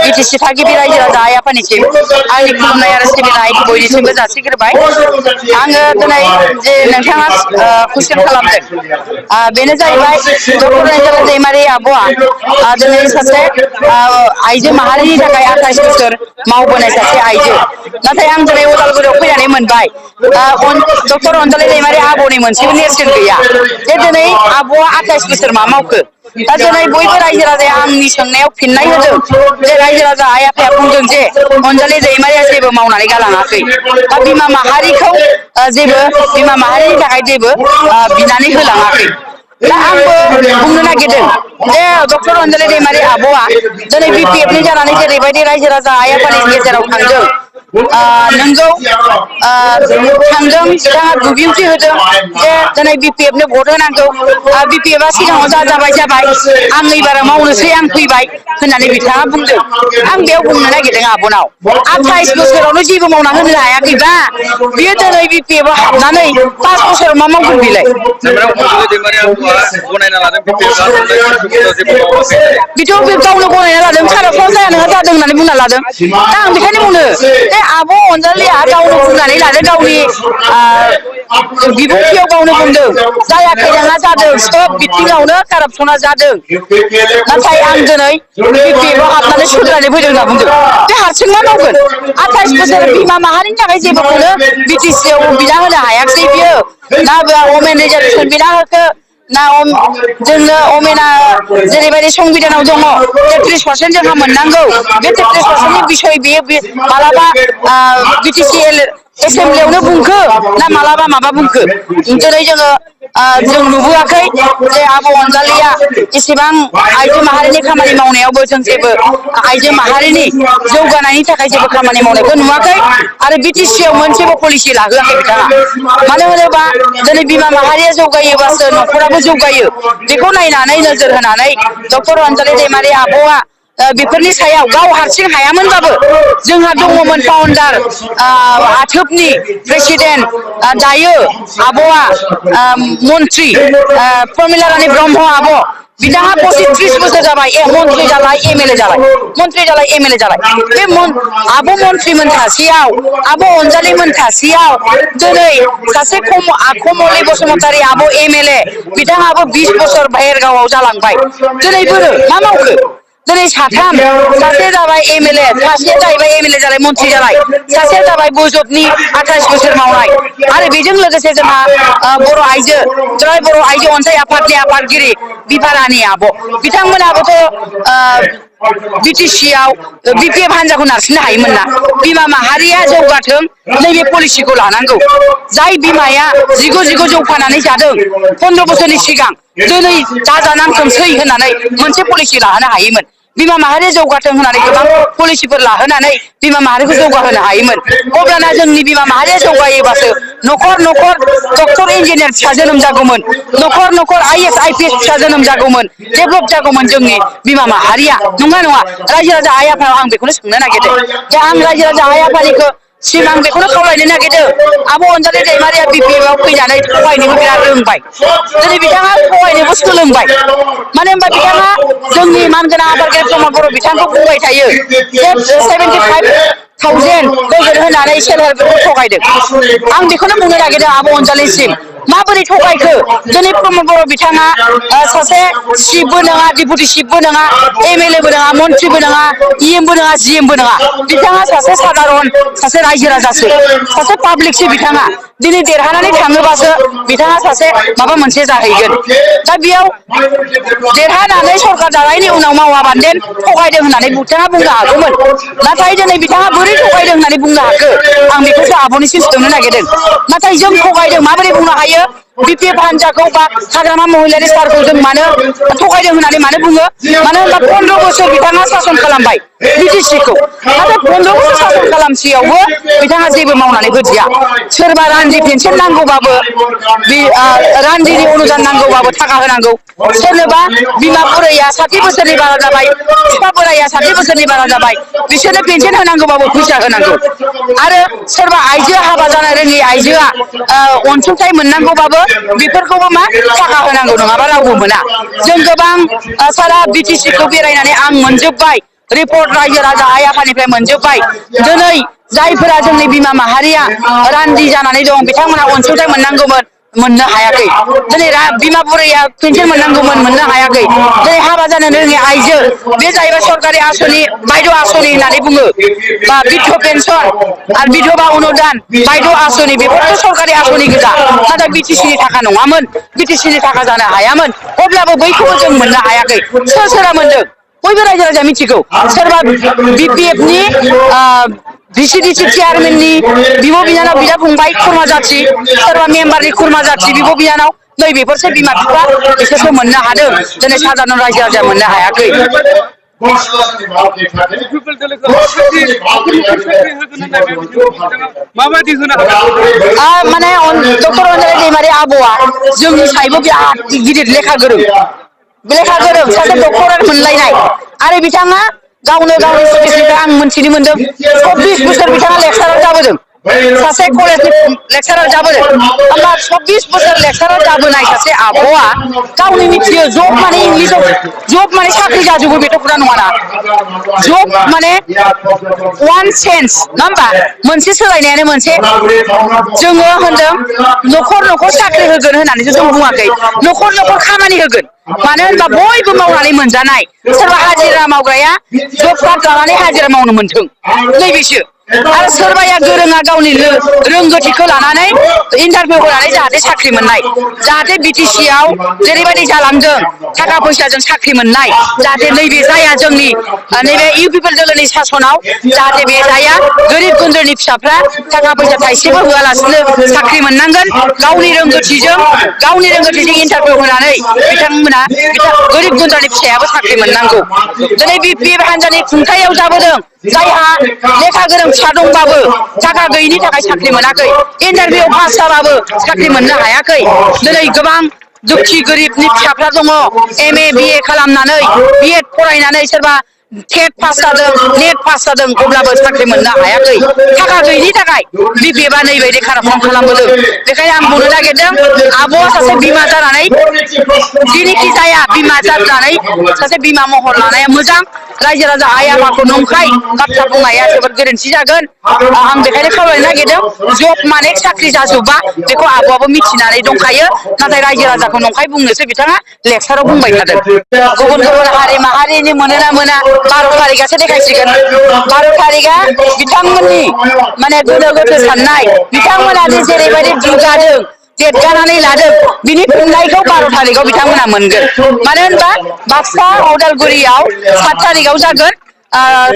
BTC थागिबि रायजो राजा आइ आफानिसिम आंनि खुलुमनाय आरो सिबिनाय बयनिसिमबो जासिग्रोबाय। आङो दिनै जे नोंथाङा कुइसन खालामदों बेनो जाहैबाय डक्टर एन्जेला दैमारि आब'आ दिनै सासे आइजो माहारिनि थाखाय 28 बोसोर मावबोनाय सासे आइजो। नाथाय आं दिनै उदालगुरियाव फैनानै मोनबाय डक्टर अनजालि दैमारि आब'नि मोनसेबो नेरसोन गैया जे दिनै आब'आ 28 बोसोर मा मावखो। दा दिनै बयबो रायजो राजाया आंनि सोंनायाव फिननाय होदों जे रायजो राजा आइ आफाया बुंदों जे अनजालि दैमारिया जेबो मावनानै गालाङाखै बा बिमा माहारिखौ जेबो बिमा माहारिनि थाखाय जेबो बिनानै होलाङाखै। दा आंबो बुंनो नागिरदों जे डक्टर अनजालि दैमारि आब'आ दिनै BPF नि जानानै जेरैबायदि रायजो राजा आइ आफानि गेजेराव थांदों नोंगौ थांदों बिथाङा बिबुंथि होदों जे दिनै BPF नो भट होनांगौ। BPF आ सिगाङाव जाबाय आं एबाराव मावनोसै आं फैबाय होननानै बिथाङा बुंदों। आं बेयाव बुंनो नागिरदों आब'नाव 28 बोसोरावनो जेबो मावना होनो हायाखैबा बियो दिनै BPF आव हाबनानै 5 बोसोराव मा मावगोन बेलाय। बेथ' बे गावनो गनायना लादों साराफ्राव जाया नङा जादों होननानै बुंना लादों। दा आं बेखायनो बुंनो जे आब' अनजालिया गावनो बुंनानै लादों गावनि बिबुंथियाव गावनो बुंदों जायाखै नङा जादों सब बिथिङावनो कारापसना जादों। नाथाय आं दिनै BPF आव हाबनानै सुद्रायनो फैदों होनना बुंदों। बे हारसिं मा मावगोन 28 बोसोर बिमा माहारिनि थाखाय जेबोखौनो BTC आव बिना होनो हायाखिसै बियो ना अमेन रिजार्भेसन बिना होखो ना जोंनो अमेना जेरैबायदि संबिधानाव दङ 33% जोंहा मोननांगौ बे 33%नि बिसय बेयो मालाबा BTC एसेमब्लियावनो बुंखो ना मालाबा माबा बुंखो। दिनै जों नुबोआखै जे आब' अनजालिया एसेबां आइजो माहारिनि खामानि मावनायावबो जों जेबो आइजो माहारिनि जौगानायनि थाखाय जेबो खामानि मावनायखौ नुवाखै आरो BTC आव मोनसेबो पलिसि लाहोआखै बिथाङा। मानो होनोबा दिनै बिमा माहारिया जौगायोबासो न'खराबो जौगायो। बेखौ नायनानै नोजोर होनानै डक्टर अनजालि दैमारि आब'आ बेफोरनि सायाव गाव हारसिं हायामोनबाबो जोंहा दङमोन फाउन्डार आथोबनि प्रेसिडेन्ट दायो आब'आ मन्त्रि प्रमिला रानि ब्रह्म आब' बिथाङा 25-30 बोसोर जाबाय मन्त्रि जालाय MLA जालाय मन्त्रि जालाय MLA जालाय। बे आब' मन्त्रि मोनथासेयाव आब' अनजालि मोनथासेयाव दिनै सासे कमलि बसुमतारी आब' MLA बिथाङाबो 20 बोसोर बाहेरगावआव जालांबाय। दिनै बोरो मा मावखो दिनै साथाम सासे जाबाय MLA सासेया जाहैबाय MLA जालाय मन्त्रि जालाय सासेया जाबाय बजबनि 28 बोसोर मावनाय आरो बेजों लोगोसे जोंहा बर' आइजो अनसाय आफादनि आफादगिरि बिफारानि आब' बिथांमोनाबोथ' BTC आव BPF हान्जाखौ नारसिननो हायोमोन ना। बिमा माहारिया जौगाथों नैबे पलिसिखौ लानांगौ। जाय बिमाया जिगु जौ फानानै जादों 15 बोसोरनि सिगां दिनै दाजानांथोंसै होननानै मोनसे पलिसि लाहोनो हायोमोन। बिमा माहारिया जौगाथों होननानै गोबां पलिसिफोर लाहोनानै बिमा माहारिखौ जौगाहोनो हायोमोन। अब्लाना जोंनि बिमा माहारिया जौगायोबासो न'खर डक्टर इन्जिनियार फिसा जोनोम जागौमोन। न'खर IAS IPS फिसा जोनोम जागौमोन। डेभलप जागौमोन जोंनि बिमा माहारिया नङा रायजो राजा आइ आफानाव आं बेखौनो सोंनो नागिरदों। दा आं रायजो राजा आइ आफानिखौ आं बेखौनो खावलायनो नागिरदों आब' अनजालि दैमारिया BPF आव फैनानै थगायनोबो बिराद रोंबाय। दिनै बिथाङा थगायनोबो सोलोंबाय। मानो होनबा बिथाङा जोंनि मानगोनां आबाद प्रमद बर' बिथांखौ बुंबाय थायो जे 75,000 गोजोन होनानै सेल्फ हेल्प ग्रुपखौ थगायदों। आं बेखौनो बुंनो नागिरदों आब' अनजालिसिम माबोरै थगायखो दिनै प्रमद बर' बिथाङा सासे चिफबो नङा डिपुटि चिफबो नङा MLA बो नङा मन्त्रिबो नङा EM बो नङा GM बो नङा बिथाङा सासे सादारन सासे रायजो राजासो सासे पाब्लिकसो बिथाङा दिनै देरहानानै थाङोबासो बिथाङा सासे माबा मोनसे जाहैगोन। दा बेयाव देरहानानै सरकार दानायनि उनाव मावाबादेन थगायदों होननानै बिथाङा बुंनो हागौमोन। नाथाय दिनै बिथाङा बोरै थगायदों होननानै बुंनो हाखो आं बेखौसो आब'निसिम सोंनो नागिरदों। नाथाय जों थगायदों माबोरै बुंनो हायो BPF हान्जाखौ बा हाग्रामा महिलारि सारखौ जों मानो थगायदों होननानै मानो बुङो। मानो होनबा 15 बोसोर बिथाङा सासन खालामबाय BTC खौ। नाथाय 15 बोसोर सासन खालामसेयावबो बिथाङा जेबो मावनानै होदिया। सोरबा रान्दि पेनसन नांगौबाबो रान्दिनि अनुदान नांगौबाबो थाखा होनांगौ। सोरनोबा बिमा बुरैया 60 बोसोरनि बारा जाबाय बिफा बोराइया 60 बोसोरनि बारा जाबाय बिसोरनो पेनसन होनांगौबाबो फैसा होनांगौ। आरो सोरबा आइजो हाबा जानो रोङि आइजोआ अनसुंथाइ मोननांगौबाबो बेफोरखौबो मा थाखा होनांगौ नङाबा रावबो मोना। जों गोबां सारा BTC खौ बेरायनानै आं मोनजोब्बाय रिपर्ट रायजो राजा आइ आफानिफ्राय मोनजोब्बाय। दिनै जायफोरा जोंनि बिमा माहारिया रान्दि जानानै दं बिथांमोना अनसुंथाइ मोननांगौमोन, मोननो हायाखै। दिनै बिमा बुरैया पेन्सन मोननांगौमोन, मोननो हायाखै। दिनै हाबा जानो रोङि आइजो, बे जाहैबाय सरकारि आसनि बायद' आसनि होननानै बुङो, बा बिध पेन्सन आरो बिधबा अनुदान बायद' आसनि, बेफोरथ' सरकारि आसनि गोजा, नाथाय बिटिसिनि थाखा नङामोन, बिटिसिनि थाखा जानो हायामोन। अब्लाबो बैखौबो जों मोननो हायाखै। सोर मोनदों? बयबो रायजो राजाया मिथिगौ। सोरबा BPF नि VCDC चेयारमेननि बिब' बिनानाव, बिदा फंबाय खुरमा जाथि, सोरबा मेम्बारनि खुरमा जाथि बिब' बिनानाव, नै बेफोरसो बिमा बिफा, बिसोरसो मोननो हादों। दिनै साधारन रायजो राजाया मोननो हायाखै। माबायदि होनो हागोन? माने डक्टर अनजालि दैमारि आब'आ जोंनि साइबो बिराद गिदिर लेखा गोरों सासे डक्टरेट मोनलायनाय, आरो बिथाङा गावनो गावनि स्पिचनिफ्राय आं मोनथिनो मोनदों 24 बोसोर बिथाङा लेक्सारार जाबोदों, सासे कलेजनि लेक्सारार जाबोदों। होमबा 24 बोसोर लेक्सारार जाबोनाय सासे आब'आ गावनि मिथियो जब माने इंलिसाव जब माने साख्रि जाजोबो, बेथ' खोथा नङाना। जब माने वान चेन्ज, नङा होमबा? मोनसे सोलायनायानो मोनसे। जोङो होनदों न'खर न'खर साख्रि होगोन होननानैसो जों बुङाखै, न'खर न'खर खामानि होगोन। मानो होनबा बयबो मावनानै मोनजानाय, सोरबा हाजिरा मावग्राया जब कार्ड लानानै हाजिरा मावनो मोनथों, नैबेसो। आरो सोरबाया गोरोङा गावनि रोंगौथिखौ लानानै इन्टारभिउ होनानै जाहाथे साख्रि मोननाय, जाहाथे BTC आव जेरैबायदि जालांदों थाखा फैसाजों साख्रि मोननाय, जाहाथे नैबे जाया। जोंनि नैबे UPPL दोलोनि सासनाव जाहाथे बे जाया। गोरिब गुन्द्रानि फिसाफ्रा थाखा फैसा थाइसेबो होआलासिनो साख्रि मोननांगोन। गावनि रोंगौथिजों इन्टारभिउ होनानै बिथांमोना गोरिब गुन्द्रानि फिसायाबो साख्रि मोननांगौ। दिनै BPF हान्जानि खुंथायाव जाबोदों, जायहा लेखा गोरों फिसा दंबाबो थाखा गैयिनि थाखाय साख्रि मोनाखै, इन्टारभिउ पास जाबाबो साख्रि मोननो हायाखै। दिनै गोबां दुखि गोरिबनि फिसाफ्रा दङ, MA BA खालामनानै, BEd फरायनानै, सोरबा टेट पास जादों, नेट पास जादों, अब्लाबो साख्रि मोननो हायाखै, थाखा गैयिनि थाखाय। BPF आ नैबायदि कारापसन खालामबोदों। बेखायनो आं बुंनो नागिरदों, आब'आ सासे बिमा जानानै, जेरैखि जाया बिमा जानानै सासे बिमा महर लानाया मोजां। रायजो राजा आइ आफाखौ नंखाय बाथ्रा बुंनाया जोबोद गोरोन्थि जागोन। आं बेखायनो खावलायनो नागिरदों, जब माने साख्रि जाजोबा, बेखौ आब'आबो मिथिनानै दंखायो, नाथाय रायजो राजाखौ नंखाय बुंनोसो बिथाङा लेक्साराव बुंबाय थादों। गुबुन गुबुन हारि माहारिनि मोनोना मोना 12 थारिखआसो देखायसिगोन। 12 थारिखआ बिथांमोननि माने गोनो गोथो साननाय, बिथांमोना जेरैबायदि दुगादों, देरगानानै लादों, बिनि फिननायखौ 12 थारिखआव बिथांमोना मोनगोन। मानो होनबा बाक्सा उदालगुरियाव 7 थारिखआव जागोन,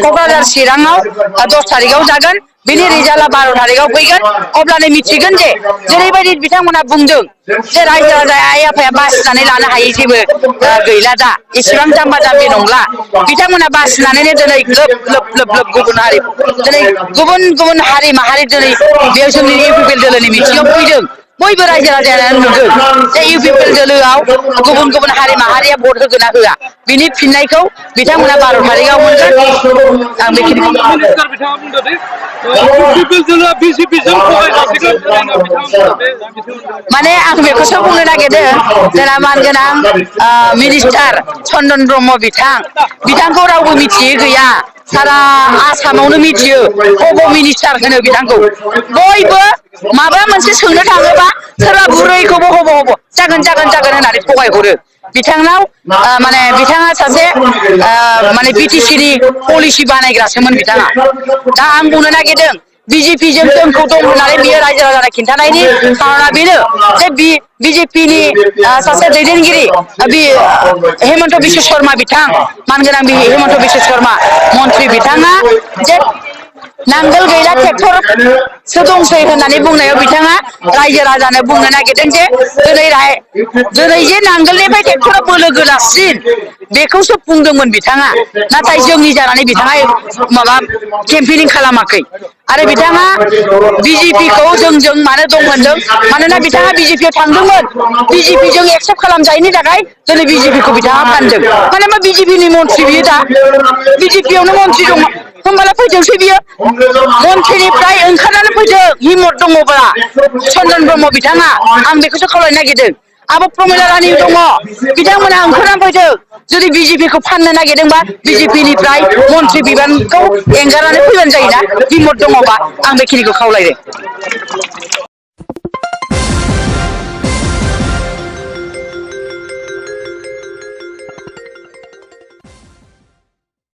क'क्राझार चिराङाव 10 थारिखआव जागोन। बिनि रिजाल्टआ 12 थारिखआव फैगोन। अब्लानो मिथिगोन जे जेरैबायदि बिथांमोना बुंदों जे रायजो राजा आइ आफाया बासिनानै लानो हायै जेबो गैला, दा एसेबां जाम्बा जाम्बि नंला। बिथांमोना बासिनानैनो दिनै लोब लोब लोब लोब गुबुन हारि, दिनै गुबुन गुबुन हारि माहारि दिनै बेयाव जोंनि UPPL दोलोनि मिथिङाव फैदों। बयबो रायजो राजायानो नुदों जे UPPL दोलोआव गुबुन गुबुन हारि माहारिया भट होगोन ना होआ, बिनि फिननायखौ बिथांमोना 12 थारिखआव मोनगोन। आं बेखिनिखौ मिनिस्टार बिथाङा बुंदों दि UPPL दोलोआ BJP जों थगायजासिगोन, ओरैनो बिथाङा बुंदों बे माने आं बेखौसो बुंनो नागिरदों, जोंना मानगोनां मिनिस्टार चन्दन ब्रह्म बिथांखौ रावबो मिथियै गैया, सारा आसामावनो मिथियो हब मिनिस्टार होनो बिथांखौ। बयबो माबा मोनसे सोंनो थाङोबा सोरबा बुरैखौबो हब जागोन होननानै थगायहरो। बिथांनाव माने बिथाङा सासे माने BTC नि पलिसि बानायग्रासोमोन बिथाङा। दा आं बुंनो नागिरदों, BJP जों जोंखौ दं होननानै बियो रायजो राजानो खिन्थानायनि खारना बेनो जे BJP नि सासे दैदेनगिरि हेमन्त बिश्व शर्मा बिथां, मानगोनां हेमन्त बिश्व शर्मा मन्त्रि बिथाङा जे नांगोल गैला ट्रेक्टरसो दंसै होननानै बुंनायाव बिथाङा रायजो राजानो बुंनो नागिरदों जे दिनै जे नांगोलनिफ्राय ट्रेक्टरा बोलो गोरासिन, बेखौसो बुंदोंमोन बिथाङा। नाथाय जोंनि जानानै बिथाङा माबा केम्पेनिं खालामाखै। आरो बिथाङा BJP खौ जों मानो दं होनदों, मानोना बिथाङा BJP आव थांदोंमोन, BJP जों एक्सेप्ट खालामजायैनि थाखाय दिनै BJP खौ बिथाङा फानदों। मानो होनबा BJP नि मन्त्रि बियो, दा BJP आवनो मन्त्रि दङ, होमबालाय फैथोंसै बियो, मन्थ्रिनिफ्राय ओंखारनानै फैथों हिम्मत दङब्ला चन्दन ब्रह्म बिथाङा। आं बेखौसो खावलायनो नागिरदों। आबो प्रमिला रानि दङ, बिथांमोना ओंखारनानै फैथों। जुदि बिजेपिखौ फाननो नागिरदोंबा बिजेपिनिफ्राय मन्त्रि बिबानखौ एंगारनानै फैबानो जायोना हिम्मत दङबा आं बेखिनिखौ खावलायदों।